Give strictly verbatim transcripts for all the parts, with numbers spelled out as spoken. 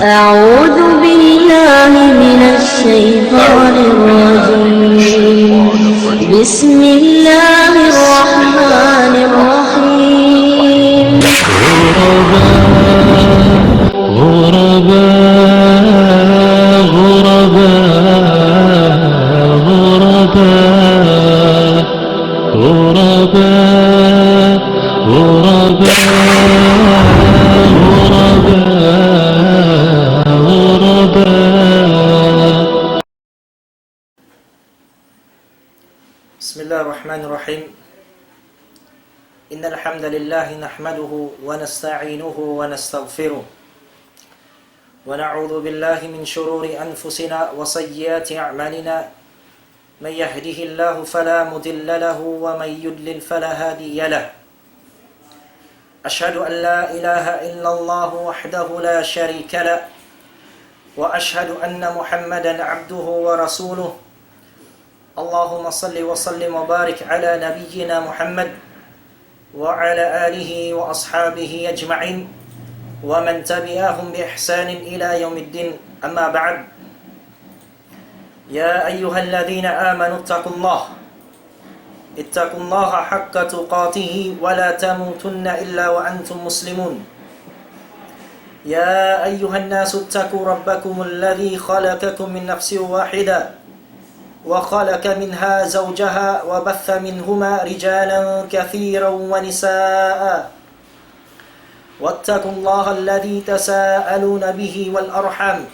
أعوذ بالله من الشيطان الرجيم. بسم الله الرحمن الرحيم. غرباء، غرباء، غرباء، غرباء. غرباء، غرباء، غرباء، غرباء. بسم الله الرحمن الرحيم. إن الحمد لله نحمده ونستعينه ونستغفره، ونعوذ بالله من شرور أنفسنا وسيئات أعمالنا. من يهده الله فلا مضل له، ومن يضلل فلا هادي له. أشهد أن لا إله إلا الله وحده لا شريك له، وأشهد أن محمدا عبده ورسوله. اللهم صل وسلم وبارك على نبينا محمد وعلى آله وأصحابه أجمعين، ومن تبعهم بإحسان إلى يوم الدين. أما بعد، يا أيها الذين آمنوا اتقوا الله، اتقوا الله حق تقاته ولا تموتن إلا وأنتم مسلمون. يا أيها الناس اتقوا ربكم الذي خلقكم من نفس واحدة وخلق منها زوجها وبث منهما رجالا كثيرا ونساء، واتقوا الله الذي تساءلون به والأرحام،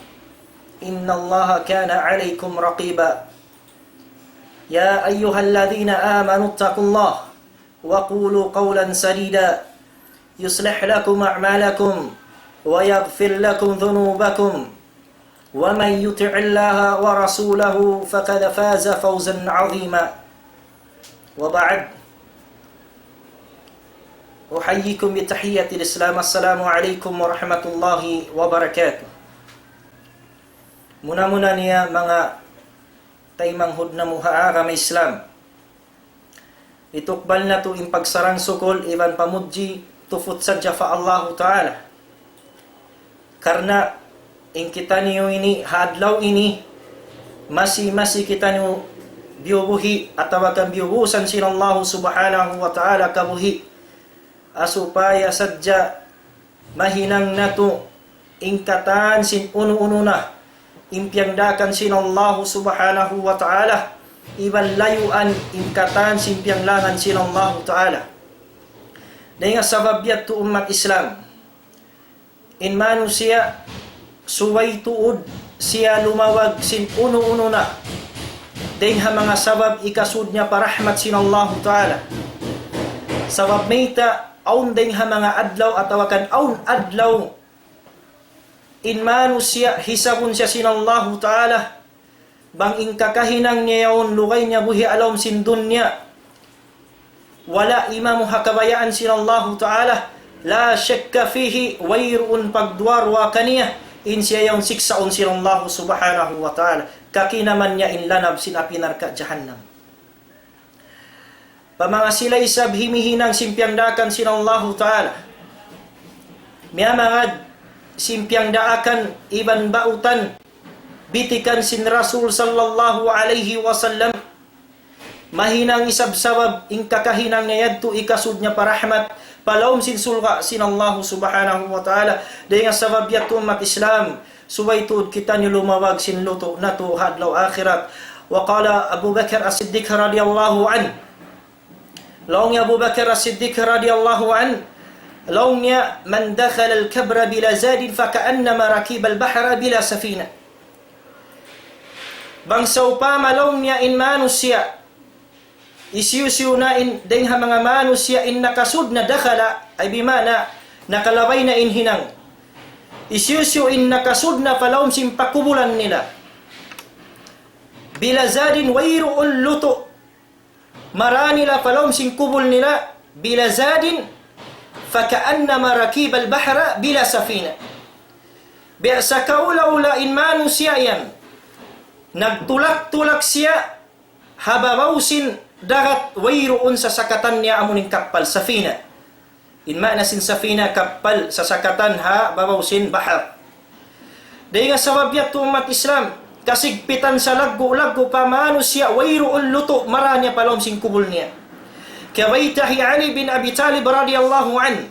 إن الله كان عليكم رقيبا. يا أيها الذين آمنوا اتقوا الله وقولوا قولا سديدا، يصلح لكم أعمالكم ويغفر لكم ذنوبكم، ومن يطع الله ورسوله فقد فاز فوزا عظيما. وبعد، أحييكم بتحية الإسلام، السلام عليكم ورحمة الله وبركاته. Muna-muna niya, manga taymanghud namu' ha agama Islam, itukbal natu' in pagsarang-sukul iban pamudji tuput sadja pa Allahu Ta'ala. Karna' in kitaniyu ini, ha adlaw ini, masi-masi kitaniyu biyubuhi' atawa kan biyubusan sin Allahu Subhanahu wa Ta'ala kabuhi'. Ha supaya sadja mahinang natu' in katan sin unu-unu na in piyangdaakan sin Allahu Subhanahu wa Ta'ala, iban layuan in katan sin piyanglangan sin Allahu Ta'ala. Dayn ha sabab yadtu, ummat Islam, in manusiya' subay tuud siya lumawag sin unu-unu na dayn ha manga sabab hikasud niya pa rahmat sin Allahu Ta'ala. Sabab mayta', awn dayn ha manga adlaw atawa kan awn adlaw in manusiya' hisabun siya sin Allahu Ta'ala, bang in kakahinang niya yaun lugay niya buhi' ha lawm sin dunya, wala' imamu ha kabayaan sin Allahu Ta'ala, لا شك فيه, wayruun pagduwa-ruwa kaniya, in siya yaun siksaun sin Allahu Subhanahu wa Ta'ala, kakinaman niya in lanab sin api narka' jahannam. Pa manga sila isab himihinang sin piyangdaakan sin Allahu Ta'ala, miyamagad sin piyangdaakan iban bautan bitikan sin Rasul sallallahu alayhi wasallam, mahinang isab sabab in kakahinang niya yadtu hikasud niya pa rahmat, pa lawm sin surga' sin Allahu Subhanahu wa Ta'ala. Dayn ha sabab yadtu, ummat Islam, subay tuud kitaniyu lumawag sin lutu' natu' ha adlaw akhirat. وقال أبو بكر الصديق رضي الله عنه. Laung hi Abu Bakar As-Siddiq radiyallahu anhu, laung niya, من دخل القبر بلا زاد فكأنما ركب البحر بلا سفينة. Bang sawpama, laung niya, in manusiya', hisiyu-siyu na in, dayn ha manga manusiya' in nakasud na dakhala, ay bima'na, nakalabay na in hinang. Hisiyu-siyu in nakasud na pa lawm sin pakubulan nila, بلا زاد, wayruun lutu' mara nila pa lawm sin kubul nila, بلا زاد فكأنما ركب البحر بلا سفينة. Biya' sakaula-ula in manusiya' yan, nagtulak-tulak siya ha babaw sin dagat, wayruun sasakatan niya amuin kappal, safina. In maana sin safina, kappal sasakatan ha babaw sin bahar. Dayn ha sabab yadtu ummat Islam, kasigpitan salaggu'-laggu' pa manusiya' wayruun lutu' mara niya pa lawm sin kubul niya. Kiyabayta' hi Ali bin Abi Talib radiyallahu anhu.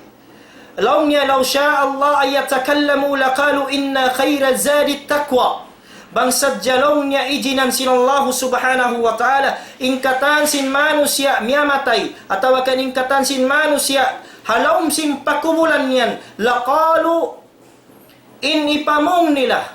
Laung niya, لو شاء الله أن يتكلموا لقالوا إن خير الزاد التقوى. Bang sadja laung niya ijinan sin Allahu subhanahu wa ta'ala, in katan sin manusiya' miyamatay, atawa kan in katan sin manusiya' ha lawm sin pakubulan yan, لقالوا, in ipamung nila.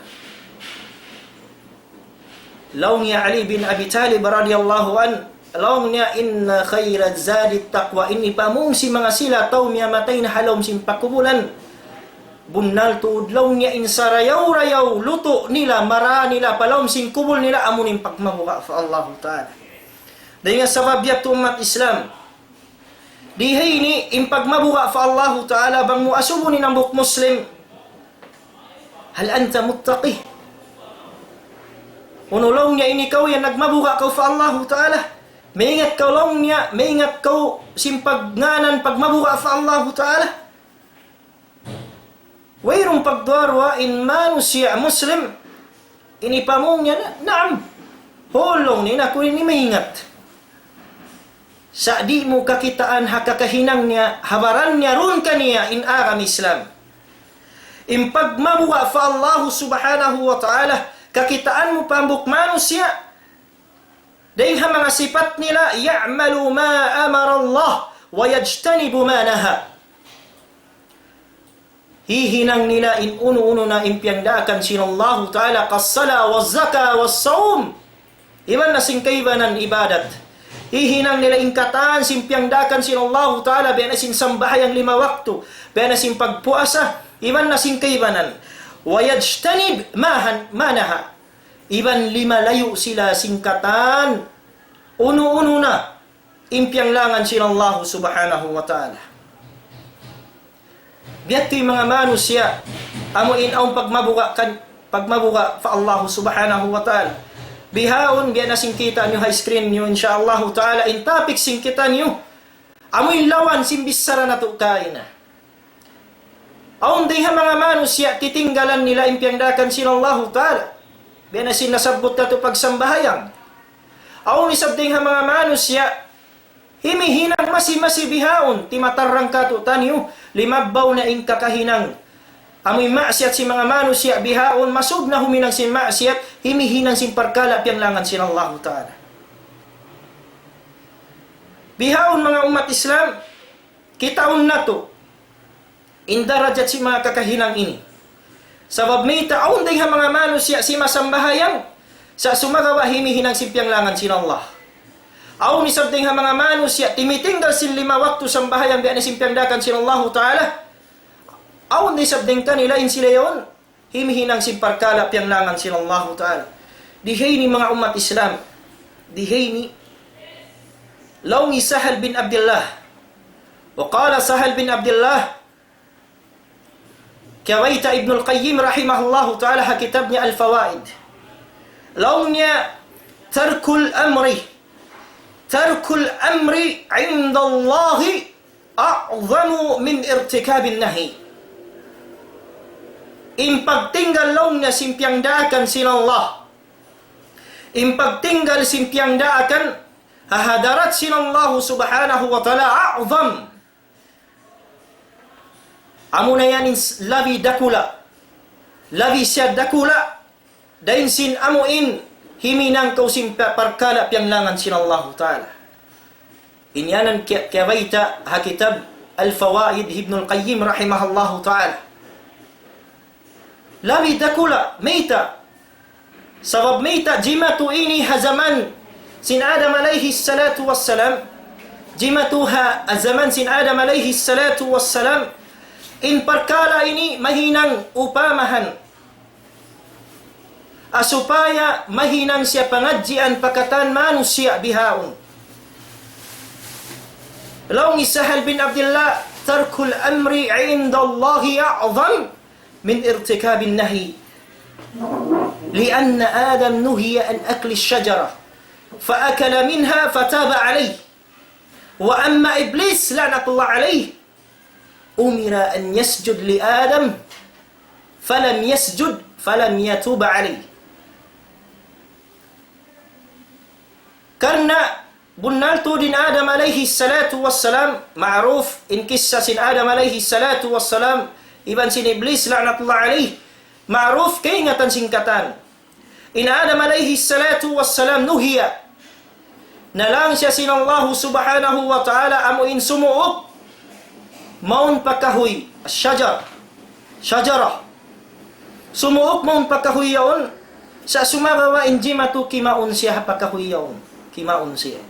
Laung niya Ali bin Abi Talib radiyallahu anhu, laung niya, إن خير الزاد التقوى. In ipamung sin manga sila tau miyamatay na ha lawm sin pakubulan. Bunnal tuud laung niya in sarayaw-rayaw lutu' nila, mara nila, pa lawm sin kubul nila, amu in pagmabuga' pa Allahu Ta'ala. Dayn ha sabab yadtu ummat Islam. Di ha ini in pagmabuga' pa Allahu Ta'ala bang mu asubun in hambuuk Muslim. هل أنت متقي؟ Unu laung niya in ikaw yan nagmabuga' kaw pa Allahu Ta'ala. Maingat kaw laung niya, maingat kaw sin pagngānan pagmabuga' pa Allahu Ta'ala. Wayruun pagduwa-ruwa in manusiya' Muslim, in ipamung niya na, naam. Huun laung niya, aku ini maingat. Sa' di' mu kakitaan ha kakahinang niya, ha baran niya duun kaniya in agama Islam. In pagmabuga' pa Allahu subhanahu wa ta'ala, kakitaan mu pa hambuuk manusiya', dayn ha manga sipat nila, يعمل ما أمر الله ويجتنب ما نهى. Hihinang nila in unu-unu na in piyangdaakan sin Allahu Ta'ala, كالصلاة والزكاة والصوم. Iban na sin kaibanan ibadat. Hihinang nila in katan sin piyangdaakan sin Allahu Ta'ala, biya' na sin sambahayang lima waktu, biya' na sin pagpuasa, iban na sin kaibanan. ويجتنب ما هن-، ما نهى. Iban limalayu' sila sin katan unu-unu na in piyanglangan sin Allahu subhanahu wa ta'ala. Biya' ha yan manga manusiya', amu in awn pagmabuga' kan, pagmabuga' pa Allahu subhanahu wa ta'ala. Bihaun, biya' na sin kita' niyu ha screen niyu, insya Allahu ta'ala, in topic sin kita' niyu, amu in lawan sin bichara natu' kaina. Awn dayn ha manga manusiya' titinggalan nila in piyangdaakan sin Allahu ta'ala. Biya' na sin nasabbut natu' pagsambahayang. Awn isab dayn ha manga manusiya' himihinang masi-masi bihaun, timatarrang kātu'niyu, limabbaw na in kakahinang. Amu in maksiyat sin manga manusiya' bihaun, masub na huminang sin maksiyat, himihinang sin parkala' piyanglangan sin Allahu ta'ala. Bihaun manga ummat Islam, kitaun natu' in darajat sin manga kakahinang ini. Sabab mayta' awn dayn ha manga manusiya' simasambahayang, sa' sumagawa' himihinang sin piyanglangan sin Allah. Awn isab dayn ha manga manusiya' timitinggal sin lima waktu sambahayang biya' na sin piyangdaakan sin Allahu ta'ala. Awn isab dayn kanila in sila yaun himihinang sin parkala' piyanglangan sin Allahu ta'ala. Di ha ini manga ummat Islam. Di ha ini laung hi Sahal bin Abdullah. وقال سهل بن عبد الله, kiyabayta' Ibnul Qayyim rahimahullahu ta'ala ha kitab niya Al-Fawaid. Laung niya, ترك الأمر، ترك الأمر عند الله أعظم من ارتكاب النهي. In pagtinggal laung niya sin piyangdaakan sin Allah. In pagtinggal sin piyangdaakan ha hadarat sin Allah subhanahu wa ta'ala أعظم. Amuna yan in s-, labi dakula'. Labi siya dakula'. Dayn sin amu in himinang kaw sin pa-, parkala' piyanglangan sin Allahu ta'ala. In yanan kiya-, kiyabayta' ha kitab Al-Fawaid Ibnul Qayyim rahimahullahu ta'ala. Labi dakula', mayta'? Sabab mayta' jimatu ini ha jaman sin Adam alayhi salatu wassalam, jimatu ha jaman sin Adam alayhi salatu wassalam, in parkala' ini mahinang upamahan. Ha supaya mahinang siya pangadjian pa katan manusiya' bihaun. Laung hi Sahal bin Abdullah, ترك الأمر عند الله أعظم من ارتكاب النهي، لأن آدم نهي عن أكل الشجرة فأكل منها فتاب عليه، وأما إبليس لعنة الله عليه أمر أن يسجد لآدم فلم يسجد فلم يتب عليه. Karna' bunnal tuud in Adam alayhi salatu wassalam, ma'ruf in kissa sin Adam alayhi salatu wassalam, iban sin Iblis la'natullah alayh, ma'ruf kaingatan sin katan. In Adam alayhi salatu wassalam nuhiya. Nalang siya sin Allahu subhanahu wa ta'ala amu in sumuuk mawn pa kahuy, shajar, shajarah. Sumuuk mawn pa kahuy yaun, sa' sumagawa' in jimatu kimaun siya ha pa kahuy yaun. Kimaun siya.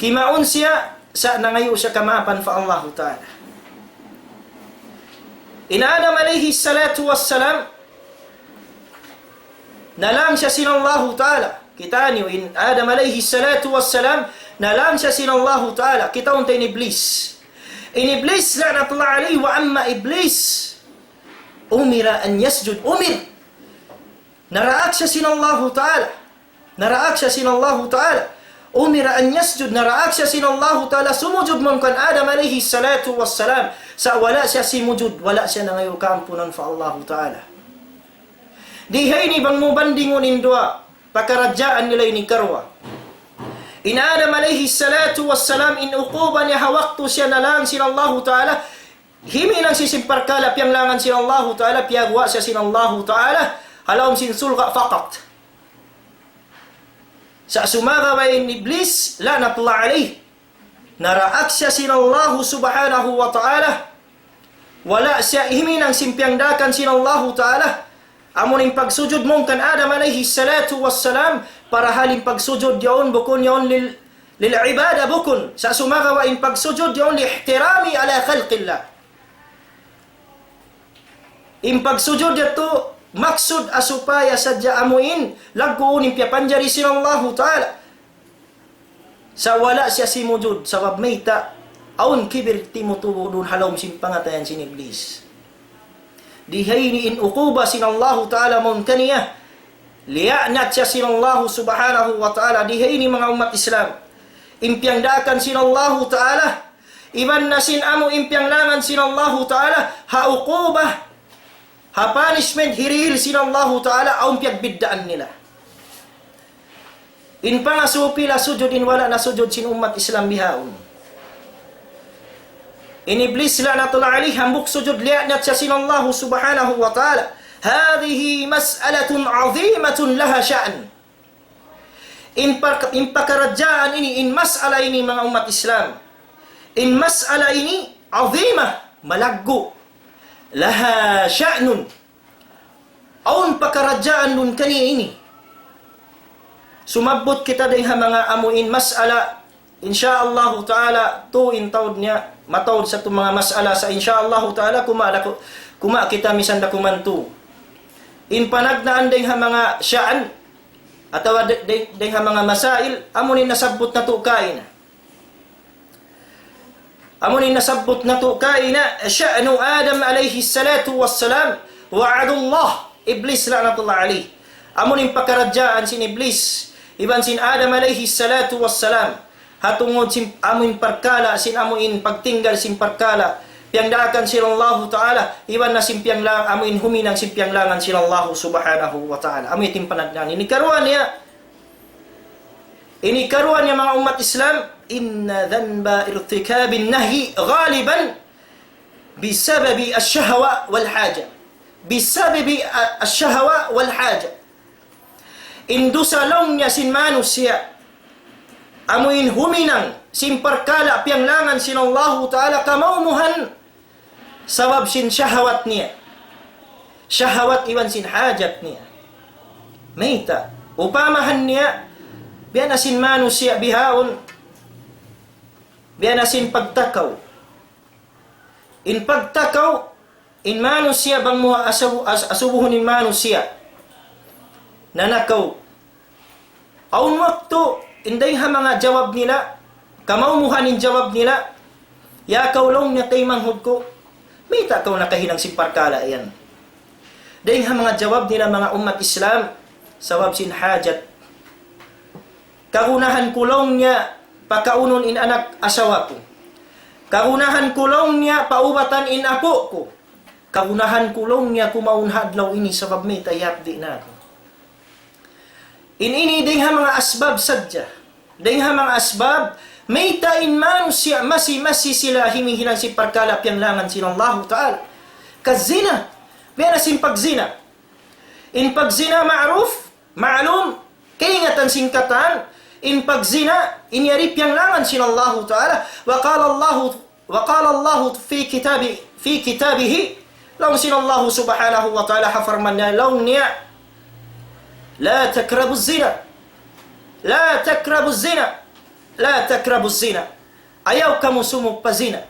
Kimaun siya, sa' nangayu' siya kamaapan pa Allahu ta'ala. In Adam alayhi salatu wassalam, nalang siya sin Allahu ta'ala. Kita' niyu in Adam alayhi salatu wassalam, nalang siya sin Allahu ta'ala. Kita' unta in Iblis. In Iblis la'natullah alayhi, wa amma Iblis, أمر أن يسجد. Umir. Naraak siya sin Allahu ta'ala. Naraak siya sin Allahu ta'ala. أمر أن يسجد. Naraak siya sin Allahu ta'ala sumujud mawn kan Adam alayhi salatu wassalam. Sa' wala' siya simujud, wala' siya nangayu' kaampunan pa Allahu ta'ala. Di ha ini bang mu bandingun in duwa pakaradjaan nila ini karuwa. In Adam alayhi salatu wassalam, in uquba niya ha waktu siya nalang sin Allahu ta'ala, himinang siya sin parkala' piyanglangan sin Allahu ta'ala, piyagwa' siya sin Allahu ta'ala ha lawm sin surga' faqat. Sa' sumagawa' in Iblis la'natullah alayh, naraak siya sin Allahu subhanahu wa ta'ala, wala' siya himinang sin piyangdaakan sin Allahu ta'ala, amu in pagsujud mawn kan Adam alayhi salatu wassalam, parahal in pagsujud yaun bukun yaun lil, lil ibada bukun. Sa' sumagawa' in pagsujud yaun li ihtirami ala khalqillah. In pagsujud yadtu maksud ha supaya sadja amu in lagguun in piyapanjari sin Allahu ta'ala. Sa' wala' siya simujud, sabab mayta', awn kibir timutubu' duun ha lawm sin pangatayan sin Iblis. Di ha ini in uquba sin Allahu ta'ala mawn kaniya, liyaanat siya sin Allahu subhanahu wa ta'ala. Di ha ini manga ummat Islam, in piyangdaakan sin Allahu ta'ala, iban na sin amu in piyanglangan sin Allahu ta'ala, ha uquba, ha punishment hirihil sin Allahu ta'ala, awn piyagbiddaan nila. In pangasubu pila sujud in wala' nasujud sin ummat Islam bihaun. In Iblis la'natullah alayh hambuuk sujud liyaanat siya sin Allahu subhanahu wa ta'ala. هذه مسألة عظيمة لها شأن. In, par-, in pakaradjaan ini, in mas'ala ini manga ummat Islam. In mas'ala ini azimah, malaggu'. لها شأن. Awn pakaradjaan duun kaniya ini. Sumabbut kita dayng ha manga amu in mas'ala, insya Allahu ta'ala, tu in taud niya, mataud sa tu manga mas'ala sa insya Allahu ta'ala, kuma' da ku-, kuma' kita misan da kumantu. In panagnaan dayng ha manga sha'an, atawa de-, de-, dayng ha manga masail, amu in nasabbut natu' kaina. Amu in nasabbut natu' kaina, sha'nu Adam alayhi salatu wassalam, wa adullah, Iblis la'natullah alayh. Amu in pakaradjaan sin Iblis, iban sin Adam alayhi salatu wassalam. Ha tungud sin amu in parkala', sin amu in pagtinggal sin parkala'. Piyangdaakan sin Allahu ta'ala, iban na sin piyangla-, amu in huminang sin piyanglangan sin Allahu subhanahu wa ta'ala. Amu in panagnaan. Ini karuwa niya, ini karuwa niya manga ummat Islam, إن ذنب ارتكاب النهي غالبا بسبب الشهوة والحاجة. بسبب الشهوة والحاجة. In dusa laung niya sin manusiya', amu in huminang sin parkala' piyanglangan sin Allahu ta'ala kamaumuhan, sabab sin shahawat niya. Shahawat iban sin hajat niya. Mayta', upamahan niya, biya' na sin manusiya' bihaun, biya' na sin pagtakaw. In pagtakaw, in manusiya' bang mu asabu-, as-, asubuhun in manusiya'. Nanakaw. Awn waktu, in dayng ha manga jawab nila, kamaumuhan in jawab nila, "Ya kaw," laung niya, "taymanghud ku, mayta' kaw nakahinang sin parkala' yan?" Dayng ha manga jawab nila manga ummat Islam, sabab sin hajat. Kagunahan ku laung niya pakaunun in anak asawa ku. Kagunahan ku laung niya paubatan in apu' ku. Kagunahan ku laung niya kumaun ha adlaw ini sabab mayta' hiyapdi' na aku. In ini dayng ha manga asbab sadja. Dayng ha manga asbab, mayta' in manusiya' masi-masi sila himihinang sin parkala' piyanglangan sin Allahu Ta'ala. Kazina, biya' na sin pagzina. In pagzina ma'ruf, ma'lum, kaingatan sin katan, in pagzina, in yari piyanglangan sin Allahu Ta'ala. وقال الله وقال الله في كتاب في كتابه, laung sin Allahu subhanahu wa ta'ala ha parman niya, laung niya, لا تقربوا الزنا لا تقربوا الزنا لا تقربوا الزنا. Ayaw kamu sumuuk pa zina.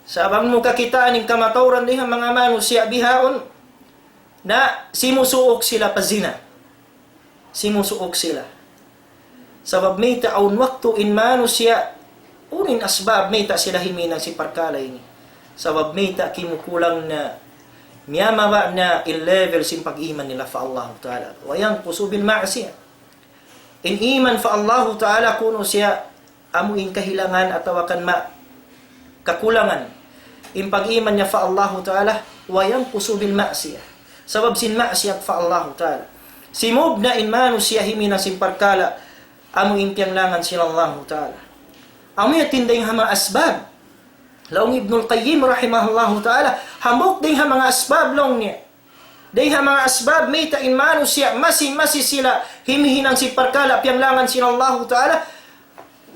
Sabab mu kakitaan in kamatauran dayng ha manga manusiya' bihaun na simusuuk sila pa zina. Simusuuk sila. Sabab mayta' awn waktu in manusiya', unu in asbab mayta' sila himinang sin parkala' ini. Sabab mayta' kimukulang na, miyamaba na in level sin pag-iman nila pa Allahu Ta'ala. وينقص بالمعصية. In iman pa Allahu Ta'ala kunu' siya amu in kahilangan atawa kan ma-, kakulangan in pag-iman niya pa Allahu Ta'ala, وينقص بالمعصية. Sabab sin maksiyat pa Allahu Ta'ala. Simud na in manusiya' himinang sin parkala', amu in piyanglangan sin Allahu Ta'ala. Amu yadtu in dayng ha manga asbab. Laung Ibnul Qayyim rahimahullahu ta'ala, hambuuk dayng ha manga asbab laung niya. Dayng ha manga asbab mayta' in manusiya' masi-masi sila himihinang sin parkala' piyanglangan sin Allahu Ta'ala.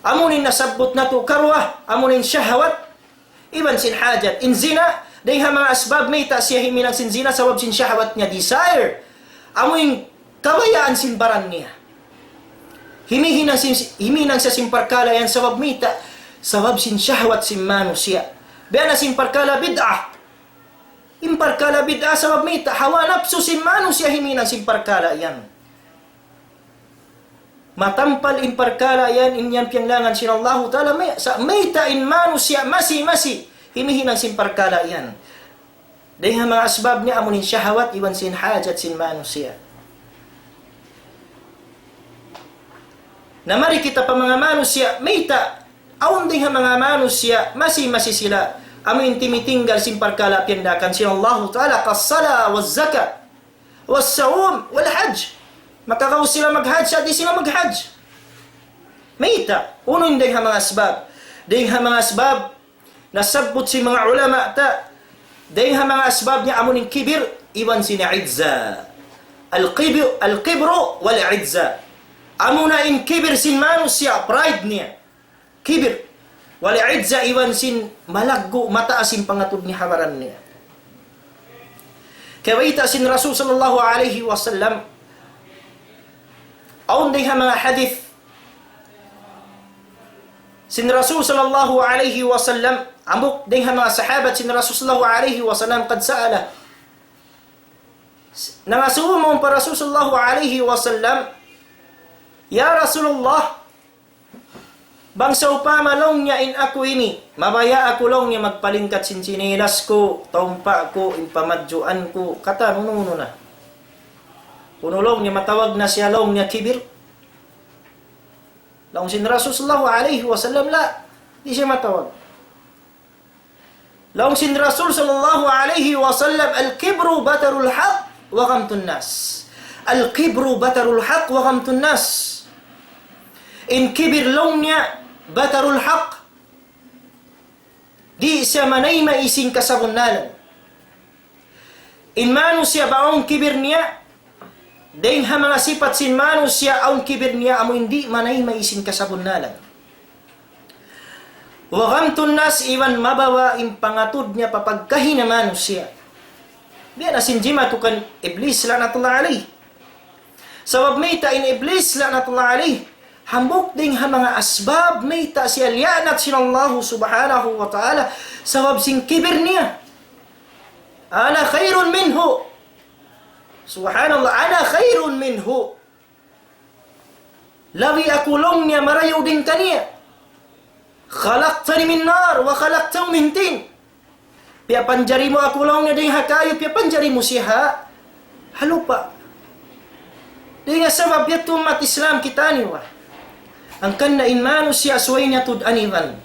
Amu in nasabbut natu' karuwa, amu in shahwat, iban sin hajat. In zina, dayng ha manga asbab mayta' siya himinang sin zina sabab sin shahwat niya, desire. Amu in kabayaan sin baran niya. Himihinang sin, himinang siya sin parkala' yan sabab mayta', sabab sin shahwat sin manusiya'. Biya' na sin parkala' bid'ah. In parkala' bid'ah sabab mayta', hawa napsu sin manusiya' himinang sin parkala' yan. Matampal in parkala' yan, in yan piyanglangan sin Allahu Ta'ala, may-, sa-, mayta' in manusiya' masi-masi himihinang sin parkala' yan. Dayng ha manga asbab niya amu in shahwat iban sin hajat sin manusiya'. Na mari kita pa manga manusiya', mayta', awn dayng ha manga manusiya', masi-masi sila, amu in timitinggal sin parkala' piyandaakan sin Allahu Ta'ala, كالصلاة والزكاة والصوم والحج. Makagaus sila maghajj, di' sila maghajj. Mayta', unu in dayng ha manga asbab. Dayng ha manga asbab, nasabbut sin manga ulama ta, dayng ha manga asbab niya amu in kibir, iban sin izza. الكبر، الكبر والعزة. Amu na in kibir sin manusiya', pride niya. Kibir. والعزة, iban sin malaggu', mataas in pangatud niya ha baran niya. Kiyabayta' sin Rasul sallallahu alayhi wasallam, awn dayng ha manga hadith sin Rasul sallallahu alayhi wasallam, hambuuk dayng ha manga sahabat sin Rasul sallallahu alayhi wasallam, قد سأل. Nangasubu mawn pa Rasul sallallahu alayhi wasallam, "Ya Rasulullah, bang sawpama laung niya in aku ini, mabaya' aku laung niya magpalingkat sin sinilas ku, taumpa' ku, in pamadjuan ku, katan unu-unu na. Unu laung niya matawag na siya laung niya kibir?" Laung sin Rasul sallallahu alayhi wasallam, "La, di' siya matawag." Laung sin Rasul sallallahu alayhi wasallam, الكبر بطر الحق وغمط الناس. الكبر بطر الحق وغمط الناس. In kibir laung niya بطر الحق. Di' siya manayma' sin kasabunnalan. In manusiya' bang awn kibir niya, dayng ha manga sipat sin manusiya' awn kibir niya amu in di' manayma' sin kasabunnalan. وغمط الناس, iban mabawa' in pangatud niya pa pagkahi na manusiya'. Biya' na sin jimatu kan Iblis la'natullah alayh. Sabab mayta' in Iblis la'natullah alayh, hambuuk dayng ha manga asbab mayta' siya liyaanat sin Allahu subhanahu wa ta'ala, sabab sin kibir niya. أنا خير منه. Subhanallah, أنا خير منه. Labi aku laung niya marayaw dayn kaniya. خلقتني من نار وخلقته من طين. Piyapanjari mu aku laung niya dayn ha kayu, piyapanjari mu siya ha, ha lupa'. Dayn ha sabab yadtu ummat Islam kitaniyu ba. Hangkan na in manusiya' subay niya tuud aniban.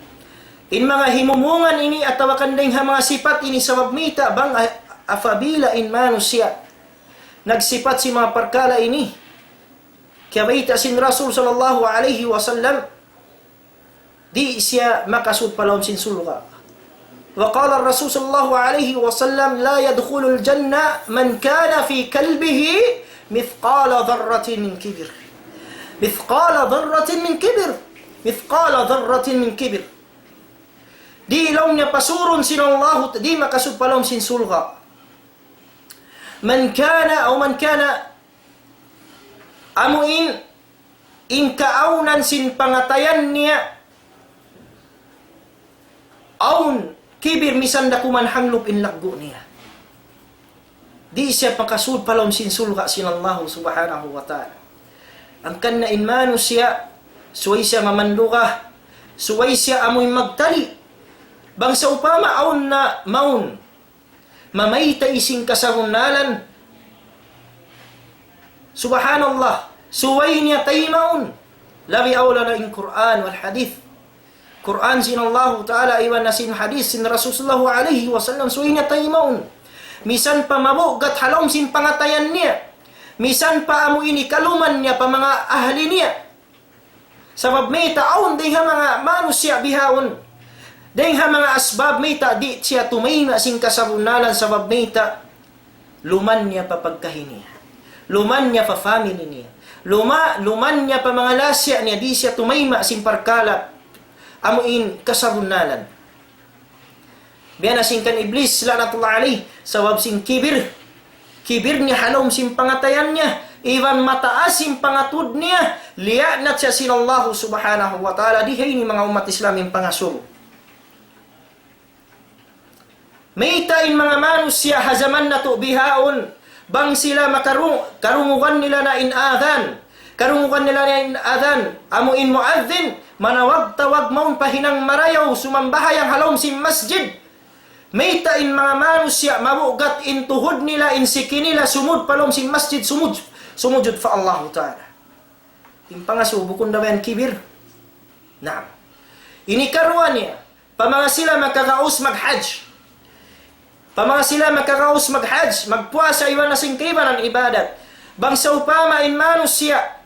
In manga himumungan ini atawa kan dayn ha manga sipat ini sabab mayta' bang a-, apabila in manusiya' nagsipat sin manga parkala' ini, kiyabayta' sin Rasul sallallahu alayhi wasallam, di' siya makasud pa lawm sin surga'. وقال الرسول صلى الله عليه وسلم: لا يدخل الجنة من كان في قلبه مثقال ذرة من كبر. مثقال ذرة من كبر. مثقال ذرة من كبر. Di' laung niya pasurun sin Allahu, di' makasud pa lawm sin surga'. من كان أو من كان, amu in, in kaawnan sin pangatayan niya, awn kibir misan da kuman hanglup in laggu' niya. Di' siya makasud pa lawm sin surga' sin Allahu subhanahu wa ta'ala. Hangkan na in manusiya', subay siya mamanduga, subay siya amuin magtali. Bang sawpama awn na mawn mamayta' sin kasabunnalan. Subhanallah, subay niya taymaun. Labi awla na in Qur'an wal hadith. Qur'an sin Allahu Ta'ala iban na sin hadith sin Rasul sallallahu alayhi wasallam, subay niya taymaun. Misan pa mabugat ha lawm sin pangatayan niya. Misan pa amu ini kaluman niya pa manga ahli niya. Sabab mayta' awn dayng ha manga manusiya' bihaun. Dayng ha manga asbab mayta' di' siya tumayma' sin kasabunnalan sabab mayta' luman niya pa pagkahi niya. Luman niya pa family niya. Luma-, luman niya pa manga lasa niya, di' siya tumayma' sin parkala' amu in kasabunnalan. Biya' na sin kan Iblis, la'natullah alayh, sabab sin kibir. Kibir niya ha lawm sin pangatayan niya, iban mataas sin pangatud niya, liyaanat siya sin Allahu subhanahu wa ta'ala. Di' ha ini manga ummat Islam in pangasubu. Mayta' in manga manusiya' ha jaman natu' bihaun, bang sila makaru-, karungugan nila na in adhan. Karungugan nila na in adhan. Amu in muadhin, manawag-tawag mawn pa hinang marayaw, sumambahayang ha lawm sin masjid. Mayta' in manga manusiya' mabugat in tuhud nila, in siki nila, sumud pa lawm sin masjid, sumud-, sumujud pa Allahu Ta'ala. In pangasubu bukun da ba yan kibir? Naam. Ini karuwa niya. Pa manga sila makagaus maghajj. Pa manga sila makagaus maghajj, magpuasa iban na sin kaibanan ibadat. Bang sawpama in manusiya',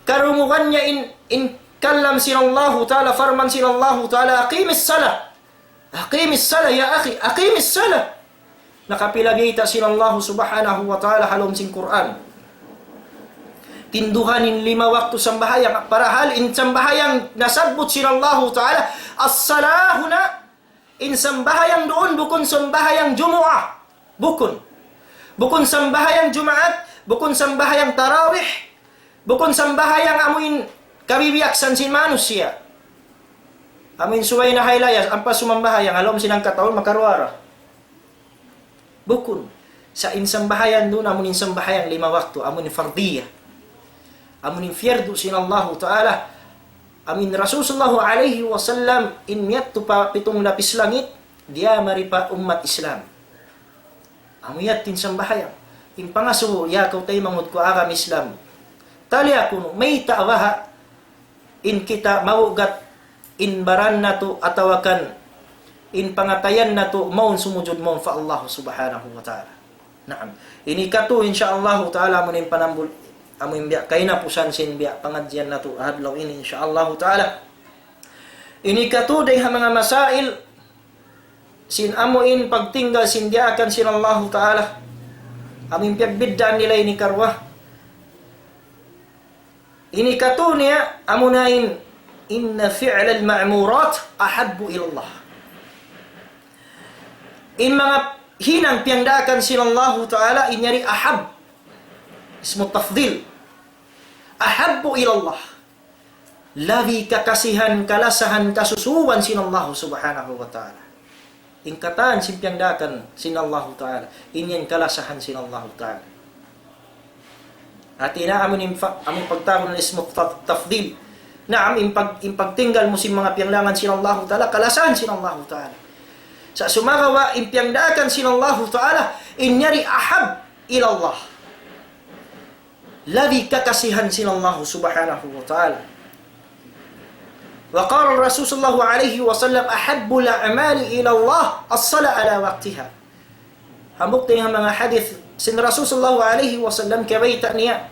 karungugan niya in, in kalam sin Allahu Ta'ala, parman sin Allahu Ta'ala, أقم الصلاة. أقم الصلاة يا أخي، أقم الصلاة. Nakapila bayta' sin Allahu subhanahu wa ta'ala ha lawm sin Qur'an. Tinduhan in lima waktu sambahayang, parahal in sambahayang nasabbut sin Allahu ta'ala, as-salah huna, in sambahayang duun bukun sambahayang Jumu'ah. Bukun. Bukun sambahayang Jumaat, bukun sambahayang tarawih, bukun sambahayang amuin kabibiyaksan sin manusiya'. Amuin subay na ha layas, ampa sumambahayang, ha lawm sin hangka tahun, makaruwa ra. Bukun. Sa' in sambahayang duun, amun in sambahayang lima waktu, amun in fardiyya. Amun in fiyardu sin Allahu Ta'ala, amun Rasul sallallahu alayhi wasallam, in miyadtu pa pitung lapis langit, diyamari pa ummat Islam. Amu yadtu in sambahayang. In pangasubu, ya kaw taymanghud ku agama Islam. Taliya kunu', mayta' baha' in kita mawugat in baran natu' atawa kan in pangatayan natu' mawn sumujud mawn pa Allah subhanahu wa ta'ala. Naam. Ini katu', insya Allah ta'ala, amu in panambul, amu in biya' kahinapusan sin biya' pangadjian natu' ha adlaw ini, insya Allah ta'ala. Ini katu' dayn ha manga masail sin amu in pagtinggal sin diyaakan sin Allahu ta'ala. Amu in piyagbiddaan nila ini karuwa. Ini katu' niya, amuna in, إن فعل المأمورات أحب إلى الله. In manga hinang piyangdaakan sin Allahu ta'ala, in yari ahab. Ismu tafdil. أحب إلى الله. Labi kakasihan, kalasahan, kasusuban sin Allahu subhanahu wa ta'ala. In katan sin piyangdaakan sin Allahu ta'ala, in yan kalasahan sin Allahu ta'ala. Hati niya amun in fa-, amun pagtawagun ismu taf-, tafdil. Naam, in pag-, in pagtinggal mu sin manga piyanglangan sin Allahu ta'ala, kalasahan sin Allahu ta'ala. Sa' sumagawa' in piyangdaakan sin Allahu ta'ala, in yari ahab ilallah. Labi kakasihan sin Allahu subhanahu wa ta'ala. وقال الرسول صلى الله عليه وسلم: أحب الأعمال إلى الله الصلاة على وقتها. Hambuuk dayn ha manga hadith sin Rasul sallallahu alayhi wasallam, kiyabayta' niya,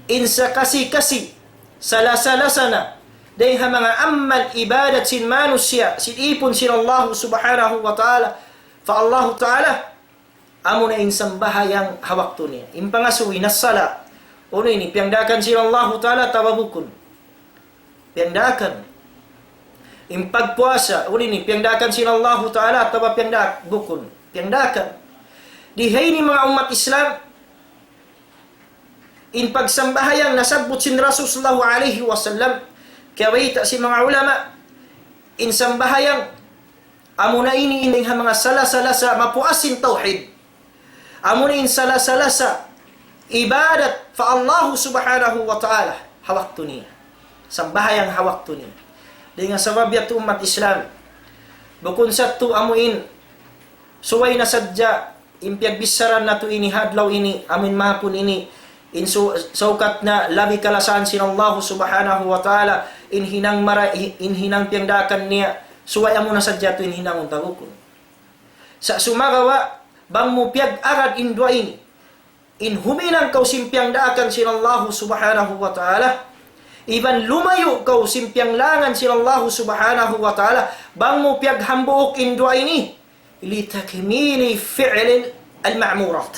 in sakasi-kasi, salasa-lasa na dayn ha manga amal ibadat sin manusiya', sin īpun sin Allah subhanahu wa ta'ala, pa Allah ta'ala, amuna in sambahayang ha waktu niya. In pangasubu, in as-sala. Unu ini, piyangdaakan sin Allah ta'ala atawa bukun? Piyangdaakan. In pagpuasa, unu ini, piyangdaakan sin Allah ta'ala atawa piyangdaak-, bukun? Piyangdaakan. Di ha ini manga ummat Islam, in pagsambahayang nasabbut sin Rasul sallallahu alayhi wasallam, kiyabayta' sin manga ulama, in sambahayang amuna ini in dayn ha manga salasa-lasa mapuas sin tawhid. Amuna in salasa-lasa ibadat pa Allah subhanahu wa ta'ala ha waktu niya. Sambahayang ha waktu niya. Dayn ha sabab yadtu ummat Islam, bukun sa tu amu in subay na sadja in piyagbichara natu' ini ha adlaw ini, amu in mahapun ini, in su-, saukat na labi kalasahan sin Allah subhanahu wa ta'ala, in hinang mara-, in hinang piyangdaakan niya, subay amuna sadja tu in hinangun ta bukun. Sa' sumagawa', bang mu piyag-agad in duwa ini, in huminang kaw sin piyangdaakan sin Allah subhanahu wa ta'ala, iban lumayu' kaw sin piyanglangan sin Allah subhanahu wa ta'ala, bang mu piyaghambuuk in duwa ini, لتكميل فعل المأمورات.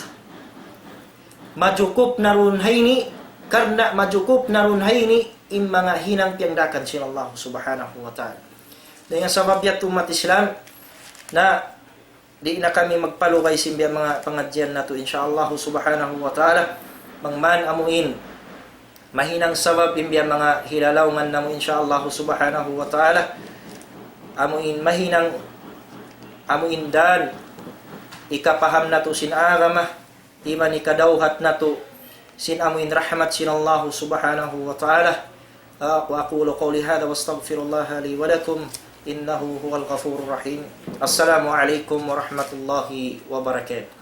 Majukup na duun ha ini, karna' majukup na duun ha ini, in manga hinang piyangdaakan sin Allah subhanahu wa ta'ala. Dayn ha sabab yadtu ummat Islam, na di' na kami magpalugay sin biya' manga pangadjian natu', insya Allah subhanahu wa ta'ala. Bang man amu in mahinang sabab in biya' manga hilalaungan namu', insya Allah subhanahu wa ta'ala, amu in mahinang, amu in dan hikapaham natu' sin agama, iban hikadawhat natu' sin amu in rahmat sin Allah subhanahu wa ta'ala. وأقول قولي هذا وأستغفر الله لي ولكم إنه هو الغفور الرحيم. السلام عليكم ورحمة الله وبركاته.